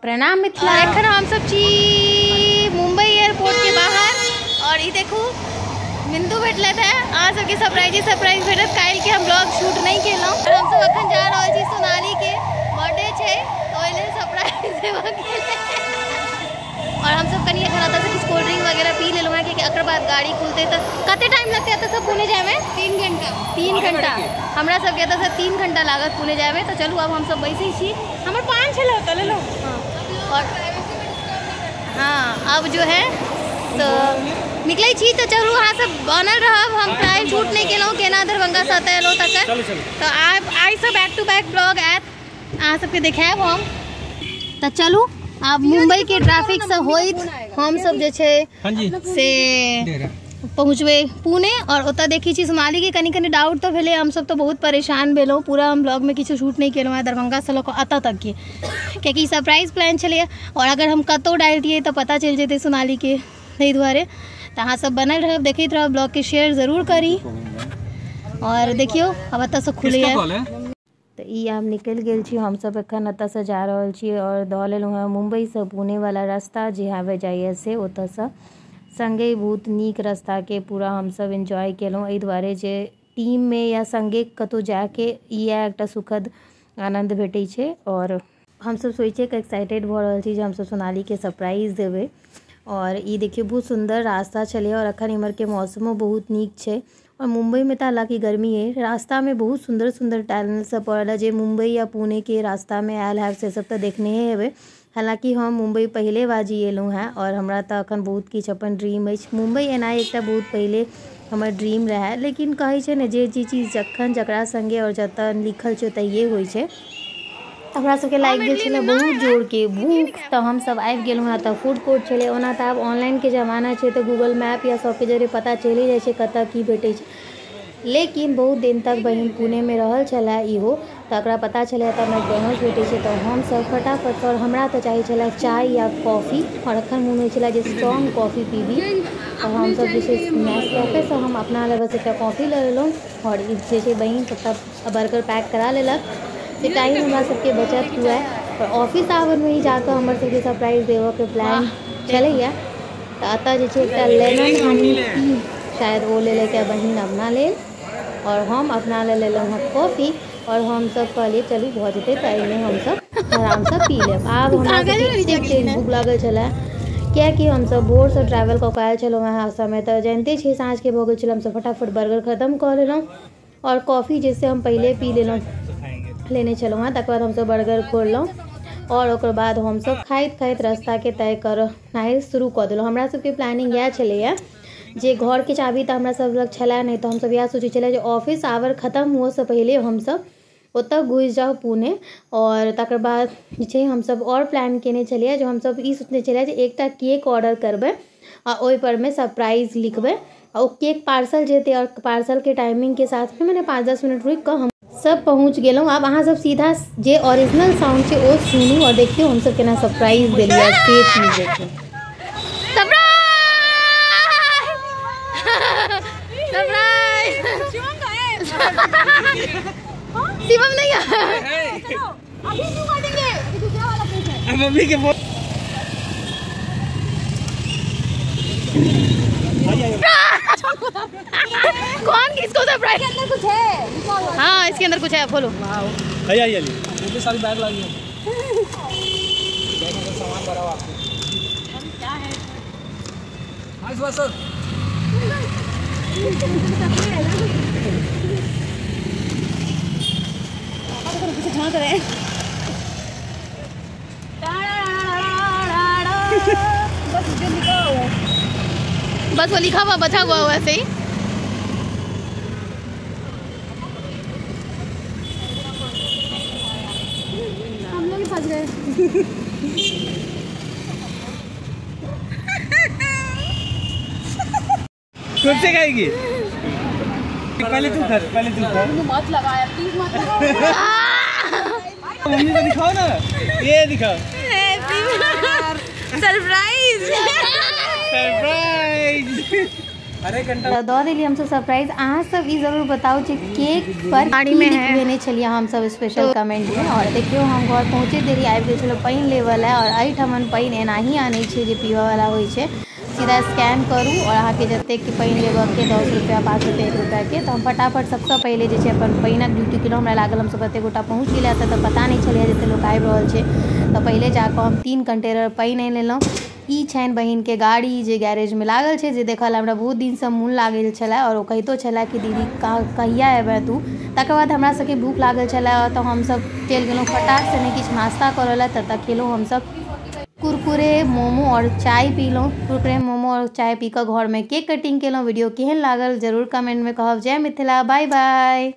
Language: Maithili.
प्रणाम मिथिला। एखन हम सब छी मुंबई एयरपोर्ट के बाहर और ई देखू बिंदु भेटलथि है। अहाँ सबके सरप्राइज सरप्राइज भेटत। काल्हि के हम ब्लॉग शूट नहीं केलहुँ। हम सब अखन जा रहल छी सोनाली के बर्थडे छै तो ओहि लेल सरप्राइज देबऽ के। और हम सब कनि एखन एतऽ से किछु कोल्ड ड्रिंक वगैरह पी लेलहुँ हँ, कियाकि एकर बाद गाड़ी खुलतै तऽ कते टाइम लगतै एतऽ से पुणे जायमे? 3 घंटा। 3 घंटा हमरा सबके एतऽ से 3 घंटा लागत पुणे जायमे। तऽ चलू आब हम सब बैसै छी। हमर पान छलै ओतऽ लेलहुँ। और हाँ अब जो है तो निकलै छी। तऽ चलू अहाँ सब बनल रहब। हम काल्हि शूट नहि केलहुँ, केना दरभंगासँ एतऽ एलहुँ तकर। तऽ आइसँ बैक टू बैक ब्लॉग आयत, अहाँ सबके देखायब हम। तऽ चलू आब मुंबई के ट्रैफिक से होइत हम सब जे छै से पहुँचबै पुणे। और ओतऽ देखै छी सोनाली के कनि कनि डाउट तऽ भेलै। हम सब तऽ बहुत परेशान भेलहुँ। पूरा हम ब्लॉगमे किछु शूट नहि केलहुँ हँ दरभंगासँ लऽ कऽ एतऽ तक के, कियाकि सरप्राइज प्लान छलैए और अगर हम कतहु डालतियै तऽ पता चलि जेतै सोनाली के, ताहि दुआरे। तऽ अहाँ सब बनल रहब, देखैत रहब, ब्लॉगके शेयर जरूर करी। और देखियौ आब एतऽसँ खुलैए। तऽ ई आब निकलि गेल छी हम सब एखन एतऽसँ जा रहल छी और दऽ लेलहुँ हँ मुम्बईसँ पुणे वाला रास्ता जे हाईवे जाइए से ओतऽसँ। संगे बहुत नीक रास्ताके पूरा हमसब एन्जॉय केलहुँ। एहि दुआरे जे टीममे या संगे कतहु जाके इएह एकटा सुखद आनन्द भेटै छै। और हमसब सोचिके एक्साइटेड भऽ रहल छी जे हमसब सोनालीके सरप्राइज देबै। और ई देखियौ बहुत सुन्दर रास्ता छलै और अखन इम्हरके मौसमो बहुत नीक छै। और मुंबई में तऽ हालाँकि गर्मी है, रास्ता में बहुत सुंदर सुंदर टनल सब पड़ल है। जे मुंबई या पुणे के रास्ता में आयल है से सब तऽ देखने हेबै। हालाँकि हम मुंबई पहिले बाजी एलहुँ हेँ और हमरा तऽ अखन बहुत किछु अपन ड्रीम अछि। मुंबई एनाइ एकटा बहुत पहिले हमर ड्रीम रहै, लेकिन कहै छै ने जे चीज जखन जकरा संगे और जतऽ लिखल छै ओतहिए होइ छै। हमरा सबके लागि गेल छलै बहुत जोरके भूख, तऽ हमसब आबि गेलहुँ हँ तऽ फूड कोर्ट छलै। ओना तऽ आब ऑनलाइनके जमाना छै तऽ गूगल मैप या सबके जरिए पता चलि जाइ छै कतऽ की भेटै छै, लेकिन बहुत दिन तक बहिन पुणेमे रहल छलै इहो, तऽ एकरा पता छलै एतऽ मैकडोनल्ड्स भेटै छै। तऽ हमसब फटाफट, और हमरा तऽ चाही छलै चाय या कॉफी और एखन मोन होइ छलै जे स्ट्रॉन्ग कॉफी पीबी। तऽ हमसब जे छै नेस्कैफेसँ हम अपना लए बस एकटा कॉफी लऽ लेलहुँ और ई जे छै बहिन सबटा बर्गर पैक करा लेलक जे टाइम हमरा सबके बचत हुए। और ऑफिस आवरमे ही जाकऽ हमर सबके सरप्राइज देबऽके प्लान छलैए। तऽ एतऽ जे छै एकटा लेमन हनी टी शायद ओ लेलकै बहिन अपना लेल और हम अपना लेल लेलहुँ हँ कॉफी। और हमसब कहलियै चलू भऽ जेतै तऽ एहिमे हमसब आरामसँ पी लेब। आब हमरा सबके एतेक तेज भूख लागल छलै, कियाकि हमसब भोरसँ ट्रैवल कऽ कऽ आयल छलहुँ हँ। समय तऽ जानिते छियै साँझके भऽ गेल छलै। हमसब फटाफट बर्गर खतम कऽ लेलहुँ और कॉफी जैसे हम पहिले पी लेलहुँ लेने छलहुँ हँ। तकर बाद हमसब बर्गर खोललहुँ और ओकर बाद हमसब खाइत खाइत रास्ताके तय करनाइ शुरू कऽ देलहुँ। हमरा सबके प्लानिंग इएह छलैए जे घरके चाभी तऽ हमरा सब लग छलै नहि, तऽ हमसब इएह सोचै छलियै जे ऑफिस आवर खतम हुअसँ पहिले हमसब ओतऽ घुसि जाउ पुणे। और तकर बाद जे छै हमसब आओर प्लान केने छलियै जे हमसब ई सोचने छलियै जे एकटा केक ऑर्डर करबै आ ओहिपर मे सरप्राइज लिखबै आ ओ केक पार्सल जेतै और पार्सलके टाइमिंगके साथमे मने 5-10 मिनट रुकि कऽ हम सब पहुँच गेलहुँ। आब अहाँ सब सीधा जे ओरिजिनल साउंड छै ओ सुनू और देखियौ हमसब केना सरप्राइज देलियै से चीज देखियौ। शिवम नहीं है अभी क्यों काटेंगे, अभी दूसरा वाला केक है मम्मी के। कौन किसको सरप्राइज? इसके अंदर कुछ है। हाँ इसके अंदर कुछ है, खोलो। आई आई आई सारी बैग लाई है, सामान भरा हुआ आपको क्या है? हां सर झाँक रहे हैं। बस जो लिखा हुआ है, बस वो लिखा हुआ बचा हुआ वैसे ही। हम लोग ही फंस गए। कौन से खाएगी? पहले तू खा, पहले तू खा। मत लगाया प्लीज, मत लगाओ। मम्मी को दिखाओ ना, ये दिखाओ। Surprise surprise. तऽ दऽ देलियै हमसब सरप्राइज। अहाँ सब ई जरूर बताउ जे केक पर की लिखबेने छलियै हमसब स्पेशल कमेंटमे। और देखियौ हम घर पहुँचैत देरी आबि गेल छलहुँ पानि लेबऽ लए। और एहिठमन पानि एनाही आनै छै जे पीबऽ वला होइ छै, सीधा स्कैन करू और अहाँके जतेक पानि लेबऽके 10 रुपैआ 5 रुपैआ 1 रुपैआके। तऽ हम फटाफट सबसँ पहिले जे छै अपन पानिक ड्यूटी केलहुँ। हमरा लागल हमसब एतेक गोटा पहुँच गेलै एतऽ, तऽ पता नहि छलैए जतेक लोक आबि रहल छै। तऽ पहिले जाकऽ हम 3 कंटेनर पानि आनि लेलहुँ। ई छनि बहिनके गाड़ी जे गैरेजमे लागल छै, जे देखऽ लए हमरा बहुत दिनसँ मोन लागल छलै। और ओ कहितो छलै कि दीदी कहिया एबै तू। तकर बाद हमरा सबके भूख लागल छलै, तऽ हमसब चलि गेलहुँ फटाक से किछु नाश्ता करऽ लए। ततऽ खेलहुँ हमसब कुरकुरे मोमो और चाय पीलहुँ। कुरकुरे मोमो और चाय पी कऽ घरमे केक कटिंग केलहुँ। वीडियो केहन लागल जरूर कमेंटमे कहब। जय मिथिला, बाय बाय।